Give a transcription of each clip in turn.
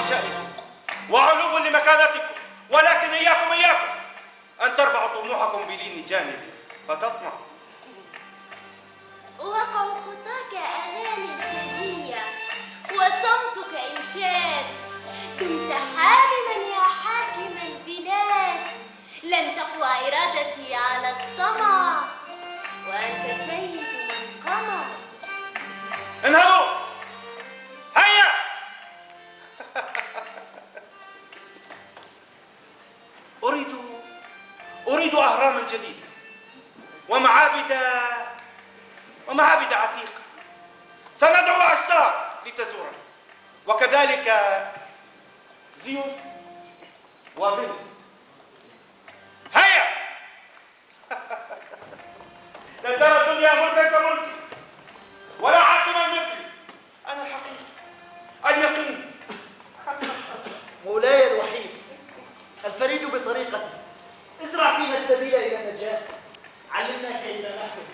لشأنكم وعلو لمكانتكم، ولكن إياكم إياكم أن ترفعوا طموحكم بلين جانبي فتطمع. وقع خطاك أغاني شجية وصمتك إنشاد. دمت حالما يا حاكم البلاد، لن تقوى إرادتي على الطمع وأنت سيد من قمع. انهضوا، هيا. أريد أهراما جديدة ومعابد عتيقة. سندعو عشتار لتزورنا، وكذلك زيوس وفينوس. هيا. لا ترى الدنيا ملكا كملكي ولا حاكما مثلي. أنا الحقيقة اليقين. مولاي الوحيد الفريد بطريقته، ازرع فينا السبيل إلى النجاة. علمنا كيف نحلم،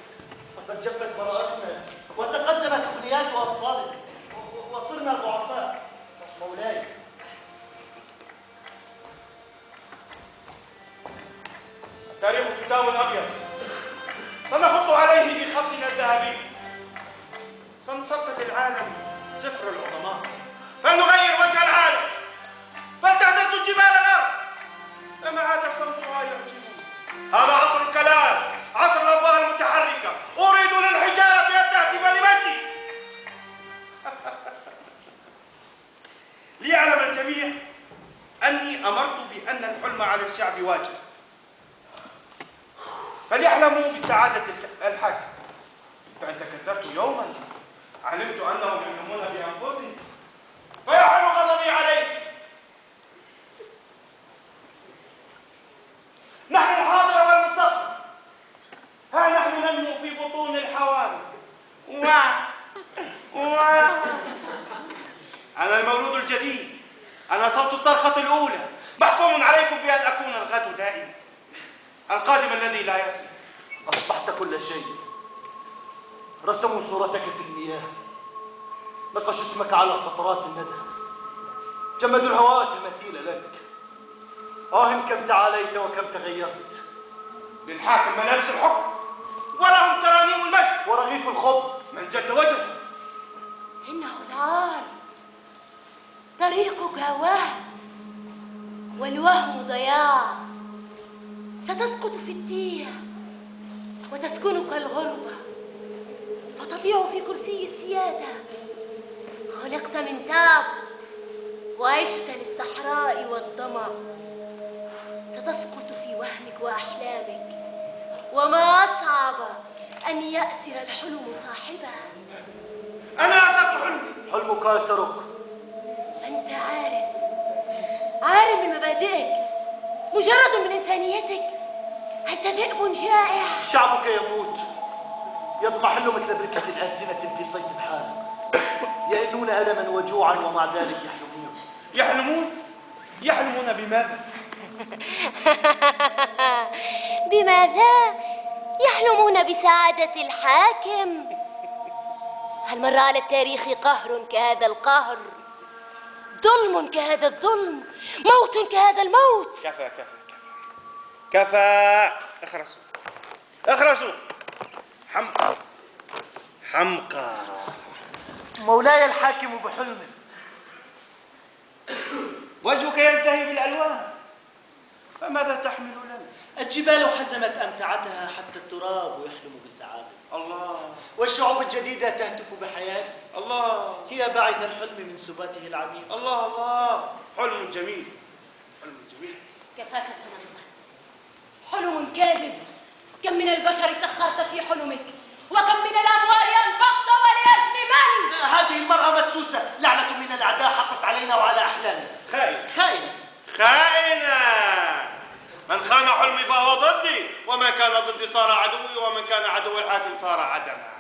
فقد جفت براءتنا وتقزمت أمنيات أطفالنا وصرنا ضعفاء. مولاي، التاريخ كتاب أبيض سنخط عليه بخطنا الذهبي. سنسطر للعالم سفر العظماء، فلنغير وجه العالم، فلتهتز جبال الأرض. فما عاد صوتها يعجبني. هذا عصر الكلام، عصر الأفواه المتحركة. أريد للحجارة أن تهتف لمجدي. ليعلم الجميع أني أمرت بأن الحلم على الشعب واجب، فليحلموا بسعادة الحاكم. فإن تكدرت يوما علمت أنهم يحلمون بأنفسهم، فيحل غضبي عليهم. نحن الحاضر والمستقبل، ها نحن ننمو في بطون الحوامل. أنا المولود الجديد، أنا صوت الصرخة الأولى. محكوم عليكم بأن أكون الغد دائما، القادم الذي لا يصل. أصبحت كل شيء. رسموا صورتك في المياه، نقشوا اسمك على قطرات الندى، جمدوا الهواء تماثيل لك. آه كم تعاليت وكم تغيرت. للحاكم ملابس الحكم، ولهم ترانيم المجد ورغيف الخبز. من جد وجد. إنه العار، طريقك وهم والوهم ضياع. ستسقط في التيه وتسكنك الغربة، فتضيع في كرسي السيادة. خلقت من تعب وعشت للصحراء والظمأ. ستسقط في وهمك وأحلامك، وما أصعب أن يأسر الحلم صاحبه. أنا أسرت حلمي. حلمك أسرك. أنت عارف، عارف من مبادئك، مجرد من إنسانيتك. أنت ذئب جائع. شعبك يموت، يضمحل مثل بركة آسنة في صيف حارق. يئنون ألما وجوعا ومع ذلك يحلمون. يحلمون؟ يحلمون بماذا؟ بماذا؟ يحلمون بسعادة الحاكم. هل مر على التاريخ قهر كهذا القهر؟ ظلم كهذا الظلم؟ موت كهذا الموت؟ كفى كفى كفى كفى. اخرسوا اخرسوا. حمقى حمقى. مولاي الحاكم بحلمه. وجهك يزدهي بالألوان، فماذا تحمل لنا؟ الجبال حزمت أمتعتها حتى التراب يحلم بسعادة. الله. والشعوب الجديدة تهتف بحياته. الله. هي باعث الحلم من سباته العميق. الله الله، حلم جميل، حلم جميل. كفاك تناقضات، حلم كاذب. كم من البشر سخرت في حلمك، وكم من الأموال أنفقت، ولأجل من؟ هذه المرأة مدسوسة، لعنة من الأعداء حقت علينا وعلى أحلامنا. خائنة خائنة خائنة. من خان حلمي فهو ضدي، ومن كان ضدي صار عدوي، ومن كان عدو الحاكم صار عدما.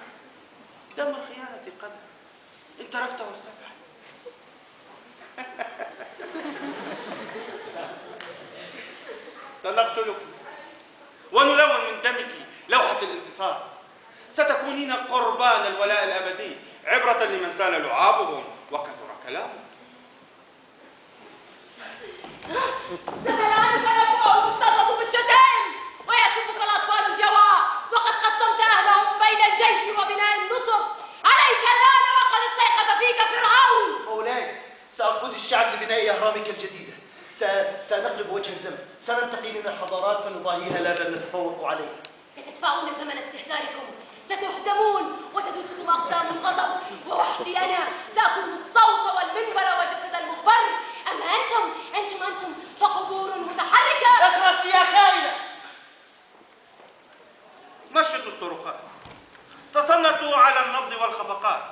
دم الخيانة قدر، إن تركته استفحل. سنقتلك ونلون من دمك لوحة الانتصار. ستكونين قربان الولاء الأبدي، عبرة لمن سال لعابهم وكثر كلامهم. ستلعنك الأفواه المكتظة بالشتائم ويسبك الأطفال الجوع، وقد قسمت أهلهم بين الجيش وبناء النصب. عليك اللعنة وقد استيقظ فيك فرعون. مولاي، سأقود الشعب لبناء أهرامك الجديدة. سنقلب وجه الزمن، سننتقي من الحضارات فنضاهيها لا بل نتفوق عليها. ستدفعون ثمن استهتاركم، ستهزمون وتدوسكم أقدام الغضب، ووحدي أنا سأكون الصوت والمنبر والجسد المغبر. أما أنتم أنتم أنتم فقبور متحركة. اخرسي يا خائنة. مشطوا الطرقات، تصنتوا على النبض والخفقات،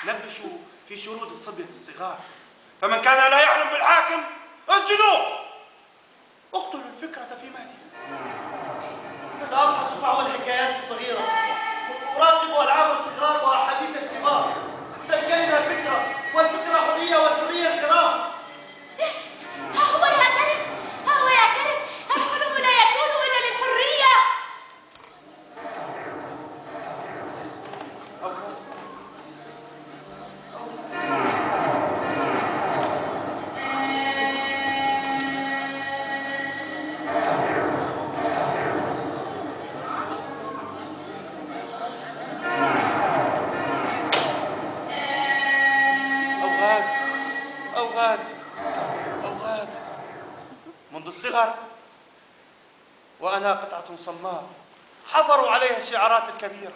نبشوا في شرود الصبية الصغار، فمن كان لا يحلم بالحاكم اسجنوه، اقتلوا الفكرة في مهدها. سأفحص فحوى الحكايات الصغيرة، أراقب ألعاب الصغار وأحاديث الكبار، فالكلمة فكرة، والفكرة حرية، والحرية انحراف. ها هو يعترف، ها هو يعترف، الحلم لا يكون إلا للحرية. أوغاد أوغاد أوغاد، منذ الصغر وأنا قطعة صماء حفروا عليها الشعارات الكبيرة: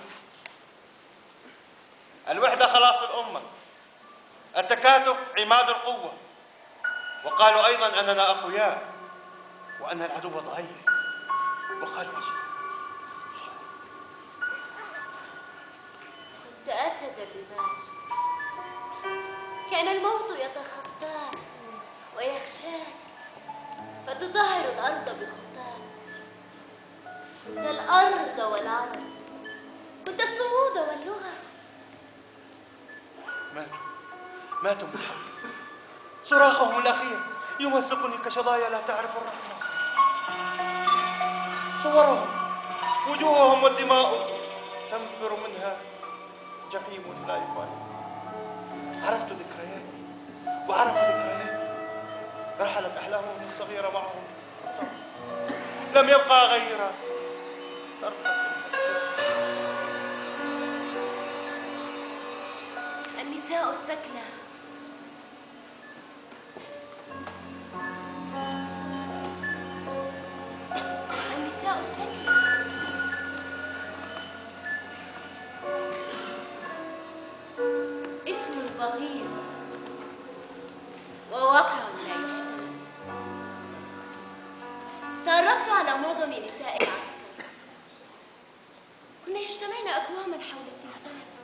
الوحدة خلاص الأمة، التكاتف عماد القوة. وقالوا أيضا أننا أقوياء وأن العدو ضعيف، وقالوا أشياء. كنت أسد الرمال، كان الموت يتخطاك ويخشاك فتطهر الأرض بخطاك. كنت الأرض والعرب، كنت الصمود واللغة. ماتوا ماتوا بالحق، صراخهم الأخير يمزقني كشظايا لا تعرف الرحمة. صورهم، وجوههم والدماء تنفر منها جحيم لا يفارق. عرفت ذكرياتي وعرفوا ذكرياتي، رحلت أحلامهم الصغيرة معهم، لم يبقى غير صرخة. النساء الثكلى، النساء الثكلى، اسم بغيض وواقع لا يحتمل. تعرفت على معظم نساء العسكر، كنا يجتمعن أكواما حول التلفاز.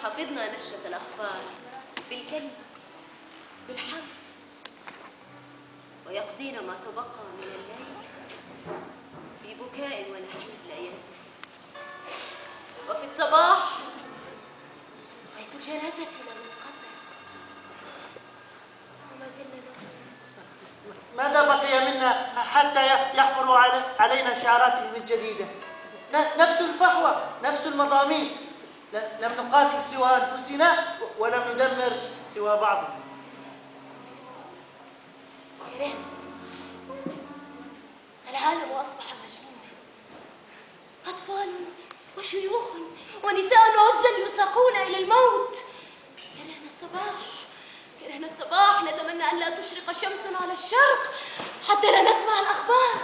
حفظنا نشرة الأخبار بالكلمة بالحرف، ويقضين ما تبقى من الليل في بكاء ونحيب لا ينتهي. وفي الصباح رأيت جنازتنا منقطع وما زلنا نقول ماذا بقي منا حتى يحفروا علينا شعاراتهم الجديدة؟ نفس الفحوى، نفس المضامين. لم نقاتل سوى أنفسنا ولم ندمر سوى بعضنا. يا رامز، العالم أصبح مجنونا، أطفال وشيوخ ونساء عزل يساقون إلى الموت. كرهنا الصباح، كرهنا الصباح، نتمنى أن لا تشرق شمس على الشرق حتى لا نسمع الأخبار.